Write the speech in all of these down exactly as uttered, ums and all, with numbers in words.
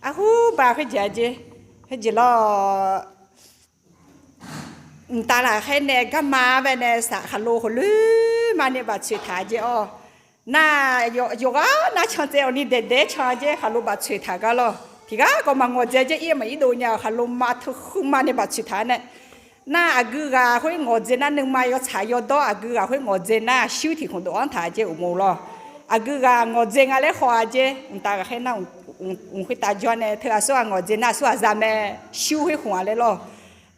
Arhur ba khoerjeq-a jeq, khoerjeq lawr. Mqtav lafkhaer nae garma baenae saq khaqlo khawloer mani baftsoeq taq-a jeq-awr, nar, yawqghaq nar cantsaev awq ni daeqdaeq-aer can-a jeq khaqlo baftsoeq taq gar lawr. Tiqghaq khawf maqngawqdzae jeq ir-eu maq irdov nya-euq khaqlo ma teu khuir mani baftsoeq taq-a nae, nar aqgeu ghaq khoer ngawqdzae nar nuima yawtsaq yawdawr aqgeu ghaq khoer ngawqdzae nar shuir tiq khmq dov-anr taq-a jeq uqmov lawr. Aqgeu ghaq ngawqdzae nga laer khawf-a jeq mqtav ghaqkhaer nar mq khoertav jawr nae teu aqsurghaq ngawqdzae nar aqsurghaq za mae, shuir khoer khmq-a laer lawr.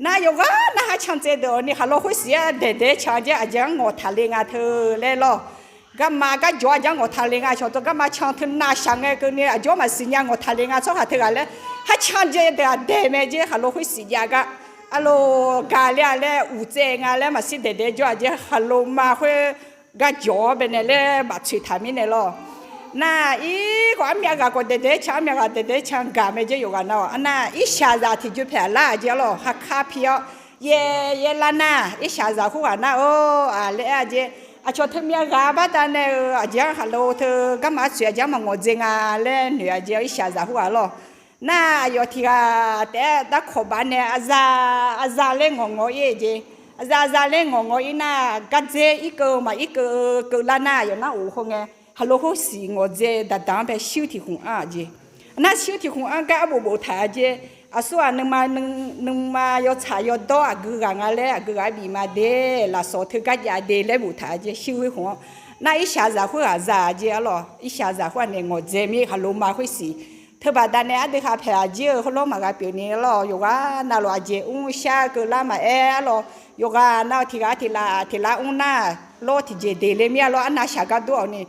Nar yawqghaq narhaq cantsaev deuq awq ni khaqlo khoer siq-aer daeqdaeq-aer can-a jeq aqjeq-anr ngawqtaq le nga teu laer lawr. Garma garjawq-a jeq-anr ngawqtaq le nga cawqtawv garma can teunav shaq ngae keuvni aqjox maqsiq nya ngawqtaq le nga tsawrhaq teughaq laer, harcan jeq deuq-aq daeq mae jeq khaqlo khoer siq jav gar, arlor gaq le-a laer uqtsaev nga laer maqshir daeqdaeq jawr-a jeq khaqlo ma khoer garjawq-awr baenae laer baftsoeq taq mirnae lawr. Nar ir khawf armyav ghaq khawf daeqdaeq-aer can, armyav ghaq daeqdaeq-aer can gaq mae jeq yawqghaq nar-awq. Arnar irshaqzaq tiqjoe paeq aqlar-a jeq-a lawr, haqkar pi-awr yaer yaer lar nar irshaqzaq khoerghaq nar-or, aq laer-a jeq, aqcawq teumyav ghaq baqdanae-eu aqjeq-anr khaqlo teu garma artsoeq aqjeq-anr maqngawqdzae nga laer noeq-a jeq irshaqzaq khoerghaq lawr. Nar aqyawf tiqghaq taef-aer darkawq baf nae aqzaq aqzaq laer ngawqngawq ir-eu jeq, aqzaq aqzaq laer ngawqngawq ir nar gardzer irkeuv maq irkeuv-eu keuvlar nar aqyawf nar of khoerngae, khaqlo khoer siq ngawqdzae daqdaq-anr bae shuir tiq khmq anr-aq jeq. Nar shuir tiq khmq anr gar arbof boftaq-a jeq, aqsurghaq nuima, nuima yawtsaq yawdawr aqgeu ghaq nga laer aqgeu ghaq-aer bif ma de, lafsawq teugar jav de laer boftaq-a jeq shuir khoer khmq-anr. Nar irshaqzaq khoerghaq za-a jeq-a lawr, irshaqzaq khoerghaq nae ngawqdzae mir khaqlo ma khoer siq. Teubaqda nae ardui khaq paeq-aq jir-eu khoerlof maqgha pyeuf ni-a lawr, yawqghaq navluf aqjeq mrshar-eu keuvlar maqaer-a lawr, yawqghaq nav tiqghaq tiqlaf tiqlar mr nar lawr tiqjeq deq le mir-a lawr, arnav shaq gar dur-awq ni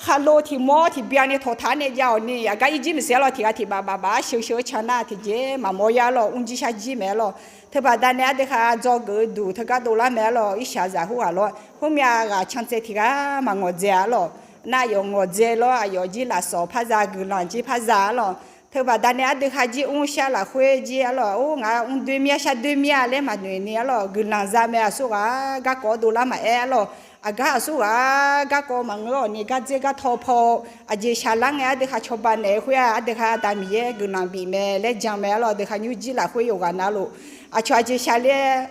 khaqlo tiq mawr tiq byan ni tawqtaq-aer nae jav-awq ni aqgar irjir maqsiq-a lawr, tiqghaq tiqbaf baf baf-aer sheu sheu-aer can nar tiqjeq maqmawr ya-a lawr, mrjir shar jir mae-a lawr. Teubaqda nae ardui khaq dzawgeuf-eu duq teugar dovlar mae-a lawr, irshaqzaq khoerghaq lawr, khoermyav ghaq cantsaev tiqghaq maqngawqdzae-a lawr. Nar aqyawf ngawqdzae lawr, aqyawf jir lafsawq par za, guiqlanq jir par za-a lawr. Teubaqda nae ardui khaq jir mrshar lafkhoer jir-a lawr, or ngaq mr doer mir-a shar doer mir-a laer maqnoeq ni-a lawr, guiqlanq za mae, aqsurghaq garkawv dovlar maqaer-a lawr, aqgar aqsurghaq garkawv maqngeur-awq ni gardzer gartaw paw-eu aqjeq shaqlar ngae ardui khaq cawba naeq-eu khoer-aq ardui khaq da Miqyaer guiqlanq bif mae laer jan mae-a lawr, ardui khaq nymrjir lafkhoer yawqghaq navluf aqcawq aqjeq shaqler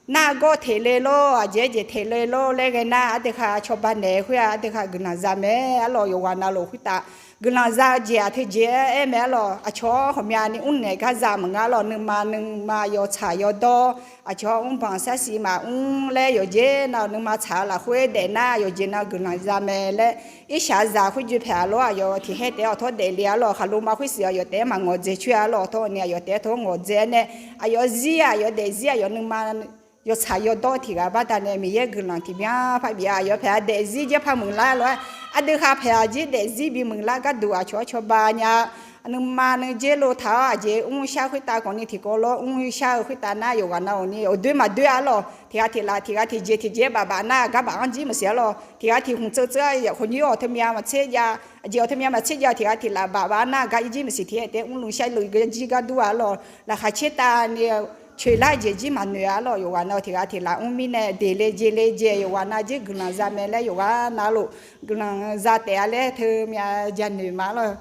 nargawr teq le lor, aqjeq jeq teq le lor laer ghae nar ardui khaq cawba naeq-eu khoer-aq ardui khaq guiqlanq za mae-a lawr, yawqghaq navluf khoertav guiqlanq za-eu jeq-aq teujeq-aer aer mae-a lawr, aqcawq-anr ghawqmyani mrnaeq gar za maqnga lawr, nuima nuima yawtsaq yawdawr aqcawq-anr mrbanq sarsiq maqmr laer yawqjeq nav nuima tsaq-eu lafkhoer daef nar yawqjeq nav guiqlanq za mae laer, irshaqzaq khoerjoe paeq-aq lawr, aqyawf tiqhaer taef-aer awqtawr daefle-a lawr, khaqlo ma khoer siq aqyawf taef-aer maqngawqdzae coer-a lawr, awqtawr ni aqyawf taef-aer tawr ngawqdzae-aer nae aqyawf zir-aq aqyawf daefzir aqyawf nuima yawtsaq yawdawr tiqghaq baqda nae Miqyaer guiqlanq tiqbyan parbi-a, aqyawf paeq-a daefzir jeq parmuiq lar lawr-aer, aqdui khaq paeq-aq jir daefzir bimuiq lar gharduq aqcawq-anr cawba nya nuima nuijer lov taq-awr aqjeq mrshar khoertav khawfni tiqkawv lawr mrshar-eu khoertav nar yawqghaq navluf ni awqdoer maqdoer-a lawr, tiqghaq tiqlaf tiqghaq tiqjeq tiqjeq-aer baf baf nar gar baf-anr jir maqsiq-a lawr, tiqghaq tiq hmq tseuv tseuv-a yawf khawqnyoer awq teumyav maqtser jav, aqjeq awq teumyav maqtser jav tiqghaq tiqlaf baf baf nar gar irjir maqsiq tiqhaer taef-aer mrluf shar luf jir gar dur-a lawr, laqkhaq tser tav ni coeqlar jeq jir maqnoeq-a lawr, yawqghaq nav tiqghaq tiqlaf mr mirnae deq le jeq le jeq yawqghaq nav jir guiqlanq za mae laer yawqghaq navluf guiqlanq za taef-a laer teumyav janoeq ma lawr.